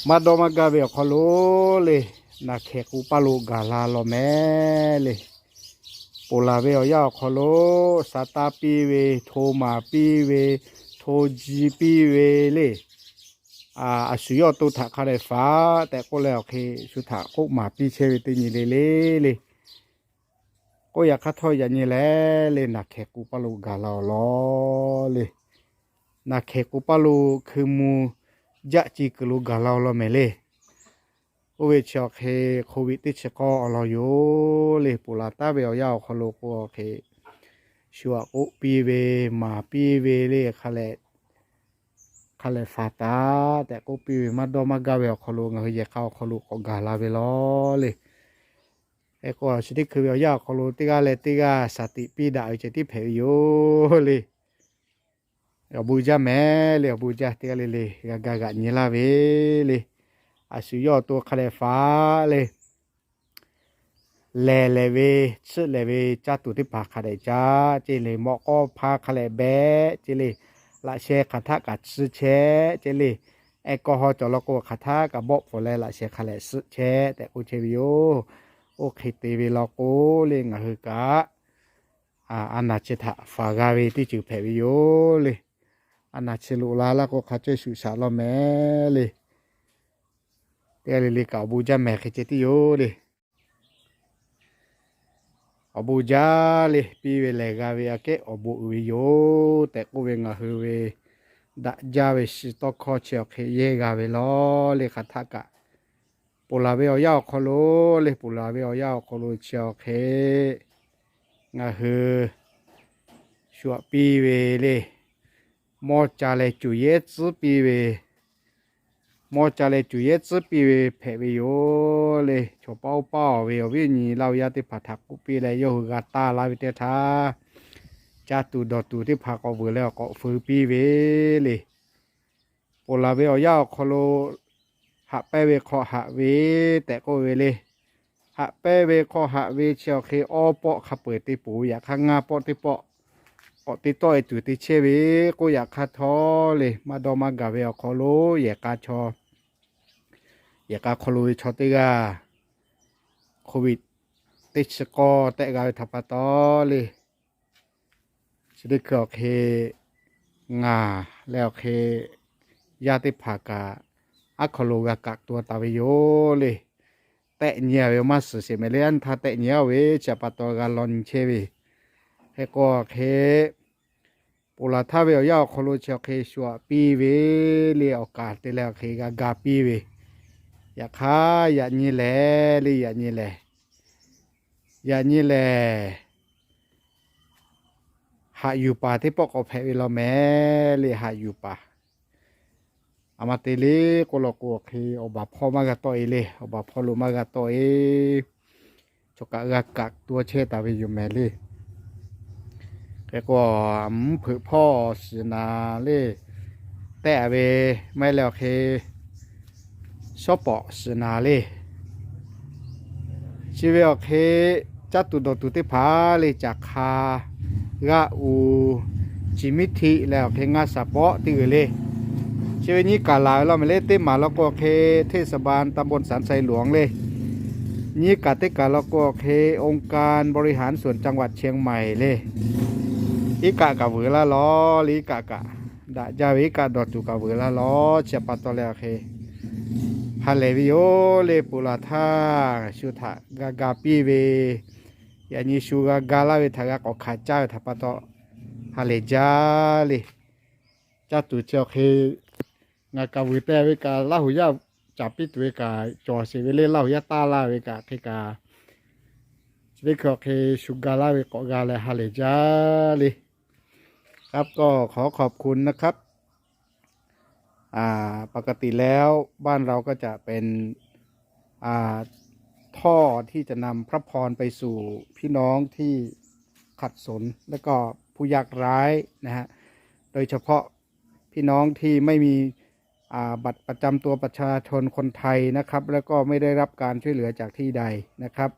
Maˇ dawˇ maˇ gaˇ ve awˬ hk'aw lo le, naˬ hkehˍ k'oˍ paˇ lo gaˬ la law mehˍ le. Ponˬ laˬ ve awˬ yanˇ awˬ hk'aw lo, saˍ taˇ piˇ ve, hto maˍ piˇ ve, hto ji piˇ ve le. A shu yawˇ to htaꞈ hk'a dehꞈ faˍ tehꞈ k'oˆ leh awˬ hk'e, shu htaꞈ k'oˆ maˍ piˇ chehˇ ve teˇ nyi le le le. K'oˆ yaꞈ hk'aˇ htawˇ yaꞈ nyi lehˬ le, naˬ hkehˍ k'oˍ paˇ lo gaˬ la awˬ lawn le. Naˬ hkehˍ k'oˍ paˇ lo hkui mvuh jaˆ ci kuiˬ lo gaˬ la awˬ lawn mehˍ le. Oˇ ve chi awˬ hk'e, Covid teˇ chi k'awˇ awˬ lawn yoˬ le. Ponˬ laˬ taˉ ve awˬ yanˇ awˬ hk'aw lo k'o awˬ hk'e, shu aꞈ k'oˆ piˇ ve, maˍ piˇ ve le, hk'a leh, hk'a leh faˍ taˍ tehꞈ k'oˆ piˇ ve, maˇ dawˇ maˇ gaˇ ve awˬ hk'aw lo ngaˬ hui yehˬ k'a awˬ hk'aw lo k'awꞈ gaˬ la ve law le. Hk'e k'o, chi teˇ hkui ve awˬ yanˇ awˬ hk'aw lo teˇ g'aˇ leh teˇ g'aˇ shaˍ tiꞈ piˇ daꞈ ve ceh tiˉ hpehꞈ ve yoˬ le. Awˬ bon jaˇ mehˍ le, awˬ bon jaˇ teˇ g'aˇ le le g'a ga g'aꞈ nyi laˇ ve le. A shu yawˇ awˬ to hk'a dehꞈ faˍ le. Lehˬ lehˬ ve, tsuhˆ lehˬ ve caˇ tuˬ teˇ hpaˍ hk'a dehꞈ caˇ ceˇ le. Mawꞈ k'aw hpaˇ hk'a lehꞈ behꞈ ceˇ le. Laꞈ sheh hk'aˬ htaˆ kaꞈ tsuhˇ chehˇ ceˇ le. Ehˉ kawˇ haw cawˬ law k'o, hk'aˬ htaˆ kaꞈ bawˆ pfuhˍ leh laꞈ sheh hk'a lehꞈ suhˆ chehˇ tehꞈ k'oˆ chehˇ ve yoˬ. Oˇ hk'e te ve law k'o le, ngaˬ hui kaꞈ a naˬ chi htaꞈ faˍ g'a ve teˇ ceuˬ hpehꞈ ve yoˬ le. A naˬ chi loꞈ la laˇ k'o, hk'a ceuˇ shuˍ shaꞈ law mehˍ le. Teˇ g'aˇ le le kaꞈ awˬ bon jaˇ mehˍ hk'e ceh tiˉ yoˬ le. Awˬ bon jaˇ le, piˇ ve lehˬ g'a ve aꞈ kehˉ awˬ bon uiˍ ve yoˬ tehꞈ k'oˆ ve, ngaˬ hui ve daꞈ jaˇ ve shi tawˇ hkawˇ chi awˬ hk'e yehˇ g'a ve law le. Hk'aˬ htaˆ kaꞈ, ponˬ laˬ ve awˬ yanˇ awˬ hk'aw lo le, ponˬ laˬ ve awˬ yanˇ awˬ hk'aw lo chi awˬ hk'e ngaˬ hui shu aꞈ piˇ ve le, mawˇ ca leh cuˬ yehˉ tcuhˉ piˇ ve, mawˇ ca leh cuˬ yehˉ tcuhˉ piˇ ve hpehꞈ ve yoˬ le. Chaw paˇ oˇ paˇ ve awˬ viˉ awˬ nyi Laˇ huˍ yaˇ teˇ hpaˍ htaꞈ k'oˆ piˇ leh, yawˇ hui g'a taˇ laˇ ve teˇ htaˇ, caˇ tuˬ dawˬ tuˬ teˇ hpaˍ k'awꞈ veuˬ leh awˬ k'awꞈ feu piˇ ve le. Ponˬ laˬ ve awˬ yanˇ awˬ hk'aw lo haꞈ pehnˇ ve hk'aw haꞈ ve tehꞈ k'oˆ ve le. Haꞈ pehnˇ ve hk'aw haꞈ ve chi awˬ hk'e awˇ pawˆ hk'a peu-eˬ te poˬ ve, yaꞈ hk'aˇ ngaˇ pawˆ teˇ pawˆ k'awꞈ te tawˆ e tuˬ te chehˇ ve. K'oˆ yaꞈ hk'aˇ htawˇ le, maˇ dawˇ maˇ gaˬ ve awˬ hk'aw lo yehˬ k'a chaw, yehˬ k'a hk'aw lo ve chaw teˇ g'aˇ Covid teˇ chi k'awˇ tehˆ g'a ve htaꞈ pa taw le, chi teˇ hkui awˬ hk'e ngaˬ leh awˬ hk'e yaˇ teˇ hpaˍ kaꞈ aˉ hk'aw lo g'a kaꞈ tuˬ taˍ ve yoˬ le. Tehˆ nyi a ve maˇ suhˍ sheˍ mehˍ le, anˇ htaˇ tehˆ nyi a ve chi htaꞈ pa taw g'a law nyi chehˇ ve. Hk'e k'o awˬ hk'e, ponˬ laˬ htaˇ ve awˬ yanˇ awˬ hk'aw lo chi awˬ hk'e shu aꞈ piˇ ve le, awˬ kaˍ te leh awˬ hk'e g'a ga piˇ ve. Yaꞈ hk'aˇ yaꞈ nyi lehˬ le, yaꞈ nyi lehˬ, yaꞈ nyi lehˬ, haꞈ yuˬ paˍ teˇ pawˆ k'awꞈ hpehꞈ ve law mehˍ le, haꞈ yuˬ paˍ. A ma te le k'oˆ law k'o awˬ hk'e, awˬ baˬ hpawˇ maˇ g'a tawˆ e le, awˬ baˬ hpawˇ lo maˇ g'a tawˆ e. Chaw kaꞈ g'a kaꞈ tuˬ chehˇ taˍ ve yoˬ mehˍ le. Hk'e k'o, mvuhˇ hpeuꞈ hpawˇ shiˍ naˍ le, tehˆ a ve, maˇ heˆ leh awˬ hk'e shawˉ pawˍ shiˍ naˍ le. Chi ve awˬ hk'e caˇ tuˬ dawˬ tuˬ teˇ hpaˍ le, caˬ hk'a, g'aˆ u, ciˬ miˉ htiˆ leh awˬ hk'e ngaˇ shaˍ pawˆ teˇ g'uiˬ le. Chi ve nyiˇ kaˬ laˬ ve law mehˍ le, teˇ maˬ law k'o awˬ hk'e เทศบาลตำบลสันทรายหลวง le. Nyiˇ kaˬ teˇ kaˬ law k'o awˬ hk'e องค์การบริหารส่วนจังหวัดเชียงใหม่ le. Iˉ kaˆ kaꞈ vuiˬ laˇ law le, iˉ kaˆ kaꞈ daꞈ jaˇ ve iˉ kaˆ dawˬ tuˬ kaꞈ vuiˬ laˇ law. Chi htaꞈ pa taw leh awˬ hk'e ha lehˬ ve yoˬ le. Ponˬ laˬ htaˇ shu htaꞈ g'a ga piˇ ve, yaꞈ nyi shu g'a ga laˇ ve htaꞈ g'a k'awꞈ hkanˍ caˇ ve htaꞈ pa taw ha lehˬ jaˇ le. Caˇ tuˬ chi awˬ hk'e ngaˬ kaꞈ vuiˬ teh ve kaꞈ, Laˇ huˍ yaˇ caˍ piˇ tuˬ ve kaꞈ cawˬ sheˍ ve le, Laˇ huˍ yaˇ taˇ laˇ ve kaꞈ hk'e kaꞈ, chi teˇ hkui awˬ hk'e shu ga laˇ ve k'awꞈ g'a leh ha lehˬ jaˇ le. ครับ ก็ขอขอบคุณนะครับ อ่า ปกติแล้วบ้านเราก็จะเป็น อ่า ท่อที่จะนำพระพรไปสู่พี่น้องที่ขัดสน และก็ผู้ยากไร้นะฮะ โดยเฉพาะพี่น้องที่ไม่มี อ่า บัตรประจำตัวประชาชนคนไทยนะครับ แล้วก็ไม่ได้รับการช่วยเหลือจากที่ใดนะครับ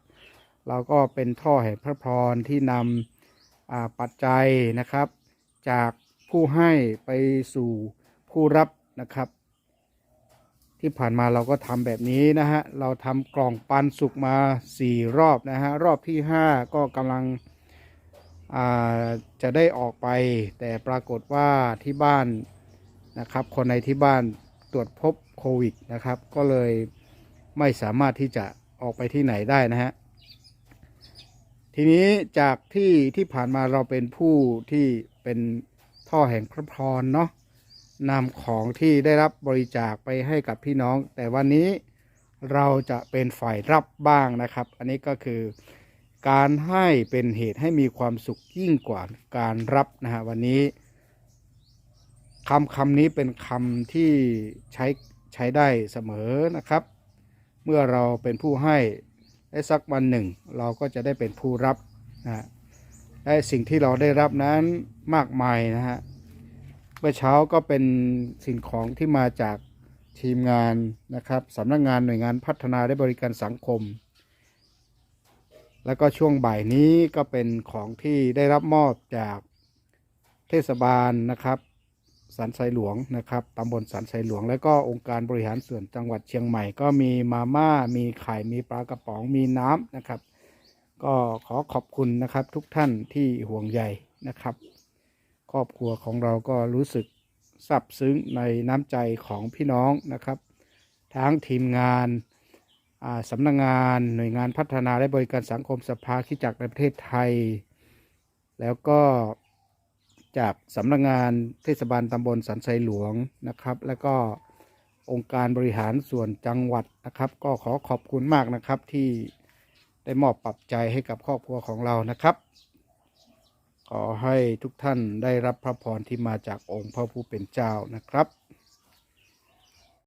เราก็เป็นท่อแห่งพระพรที่นำ อ่า ปัจจัยนะครับ จากผู้ให้ไปสู่ผู้รับนะครับ ที่ ที่ผ่านมาเราก็ทำแบบนี้นะฮะ เราทำกล่องปันสุกมาสี่รอบนะฮะ รอบที่ห้าก็กำลัง อ่า จะได้ออกไป แต่ปรากฏว่าที่บ้านนะครับ คนในที่บ้านตรวจพบโควิดนะครับ ก็เลยไม่สามารถที่จะออกไปที่ไหนได้นะฮะ ทีนี้จากที่ที่ผ่านมาเราเป็นผู้ที่เป็นท่อแห่งพระพรเนาะ นำของที่ได้รับบริจาคไปให้กับพี่น้อง แต่วันนี้เราจะเป็นฝ่ายรับบ้างนะครับ อันนี้ก็คือการให้เป็นเหตุให้มีความสุขยิ่งกว่าการรับนะฮะ วันนี้คำคำนี้เป็นคำที่ใช้ใช้ได้เสมอนะครับ เมื่อเราเป็นผู้ให้ และสักวันหนึ่งเราก็จะได้เป็นผู้รับนะฮะ และสิ่งที่เราได้รับนั้นมากมายนะฮะ เมื่อเช้าก็เป็นสิ่งของที่มาจากทีมงานนะครับ สำนักงานหน่วยงานพัฒนาและบริการสังคม แล้วก็ช่วงบ่ายนี้ก็เป็นของที่ได้รับมอบจากเทศบาลนะครับ สันทรายหลวงนะครับ ตำบลสันทรายหลวง แล้วก็องค์การบริหารส่วนจังหวัดเชียงใหม่ ก็มีมาม่า มีไข่ มีปลากระป๋อง มีน้ำนะครับ ก็ขอขอบคุณนะครับทุกท่านที่ห่วงใยนะครับ ครอบครัวของเราก็รู้สึกซาบซึ้งในน้ำใจของพี่น้องนะครับ ทั้งทีมงาน อ่า สำนักงานหน่วยงานพัฒนาและบริการสังคมสภาคริสตจักรในประเทศไทย แล้วก็จากสำนักงานเทศบาลตำบลสันทรายหลวงนะครับ แล้วก็องค์การบริหารส่วนจังหวัดนะครับ ก็ขอขอบคุณมากนะครับที่ได้มอบปัจจัยให้กับครอบครัวของเรานะครับ ขอให้ทุกท่านได้รับพระพรที่มาจากองค์พระผู้เป็นเจ้านะครับ